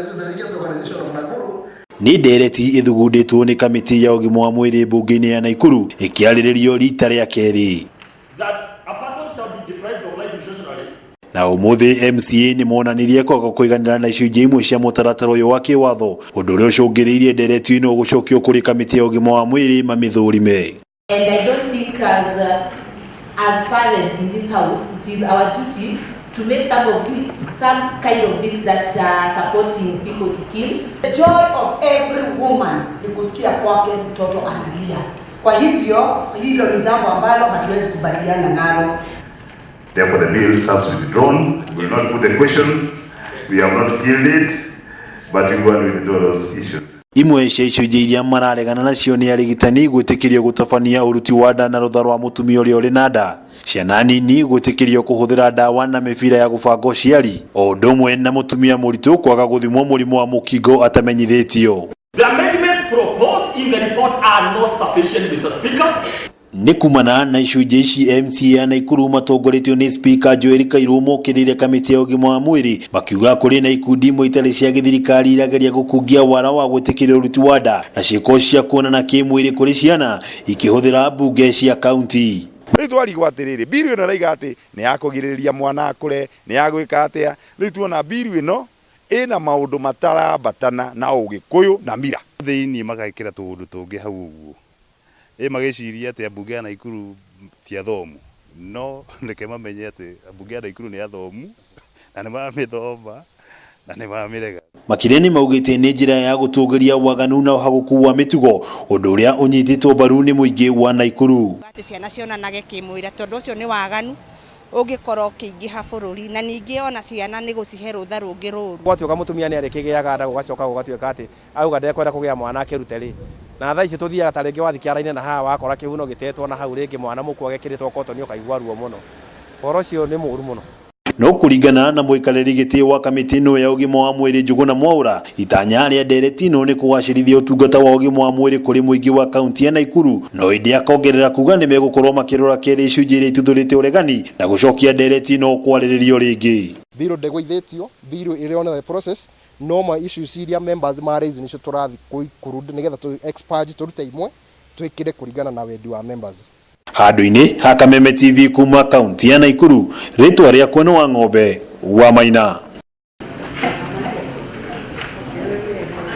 the Religious Organization of Nakuru. Nĩ ndereti ĩthugundĩtwo nĩ kamĩtĩ ya ũgima wa mwĩrĩ mbunge-inĩ ya Naikuru ĩkĩarĩrĩrio rita rĩa kerĩ. That a person shall be deprived of life intentionally. Na ũmũthĩ MCA nĩ monanirie kwaga kũiganĩra na icunjĩ imwe cia mũtaratara ũyũ wa kĩwatho, ũndũ ũrĩa ũcũngĩrĩirie ndereti ĩno gũcokio kũrĩ kamĩtĩ ya ũgima wa mwĩrĩ mamĩthũrime. And I don't think as parents in this house, it is our duty to make some of these, some kind of bills that are supporting people to kill. The joy of every woman ni kusikia kwake mtoto analia. Kwa hivyo hilo ni jambo ambalo hatuwezi kubaliana nalo. Therefore, the bill stands withdrawn. We will not put the question. We have not killed it, but we want to withdraw those issues. Imwe cia icunjĩ iria mararegana nacio nĩ arigitani gwĩtĩkĩrio gũtabania ũruti wa nda na rũtha rwa mũtumia ũrĩa ũrĩ na nda, ciana nini gwĩtĩkĩrio kũhũthĩra ndawa na mĩbira ya gũbanga ũciari, o ũndũ ũmwe na mũtumia mũritũ kwaga gũthimwo mũrimũ wa mũkingo atamenyithĩtio. The amendments proposed in the report are not sufficient, Mr. Speaker. Nĩ kumana na icunjĩ ici, MCA a Naikuru matongoretio nĩ Speaker Joel Kairu mokĩrĩire kamĩtĩ ya ũgima wa mwĩrĩ, makiuga kũrĩ na ikundi imwe itarĩ cia gĩthirikari irageria gũkungia wara wa gwĩtĩkĩria ũruti wa nda na ciĩko cia kuonana kĩmwĩrĩ kũrĩ ciana ikĩhũthĩra mbunge cia kaunti. Rĩu twarigwo atĩrĩrĩ, bill ĩno ĩraiga atĩ nĩ ya kũgirĩrĩria mwana akũre, nĩ ya gwĩka atĩa. Rĩu tuona bill ĩno ĩna maũndũ matarambatana na Ũgĩkũyũ na mira. Thĩinĩ magekĩra tũũndũ tũngĩ hau ũguo, ĩ magĩciria atĩ ambunge a Naikuru ti athomu. No reke mamenye atĩ ambunge a Naikuru nĩ athomu na nĩ mamĩthoma na nĩ mamĩrega. Makĩria nĩ maugĩte nĩ njĩra ya gũtũgĩria waganu na ũhagũku wa mĩtugo, ũndũ ũrĩa ũnyitĩtwo mbaru nĩ mũingĩ wa Naikuru. Atĩ ciana cionanage kĩmwĩrĩ, tondũ ũcio nĩ waganu ũngĩkorwo ũkĩingĩha bũrũri, na ningĩ ona ciana nĩ gũcihe rũtha rũngĩ rũru. Gwatuĩka mũtumia nĩ arĩkĩgĩaga nda, gũgacoka gũgatuĩka atĩ auga ndekwenda kũgĩa mwana akĩrute rĩ, na thaa ici tũthiaga ta rĩngĩ wathiĩ kĩara-inĩ na haha wakora kĩhuno gĩtetwo na hau, rĩngĩ mwana mũkua gekĩrĩtwo kotoni, ũkaigua ruo mũno. Ũhoro ũcio nĩ mũũru mũno. No kũringana na mũikarĩri gĩtĩ wa kamĩtĩ ĩno ya ũgima wa mwĩrĩ Njũgũna Mwaũra, itanya rĩa ndereti ĩno nĩ kũgacĩrithia ũtungata wa ũgima wa mwĩrĩ kũrĩ mũingĩ wa kaunti ya Naikuru. No ĩndĩ akongerera kuga nĩ megũkorwo makĩrora kerĩ icunjĩ iria ituthũrĩte ũregani na gũcokia ndereti ĩno kwarĩrĩrio rĩngĩ. Bill ndĩgũithĩtio, bill ĩrĩ on the process, no ma issues iria members ma raise nĩcio tũrathiĩ kũ nĩgetha tũ expurge, tũrute imwe twĩkĩre kũringana na wendi wa members. Handũ-inĩ ha Kameme TV kuma kaunti ya Naikuru, rĩtwa rĩakwa nĩ Wang'ombe wa Maina.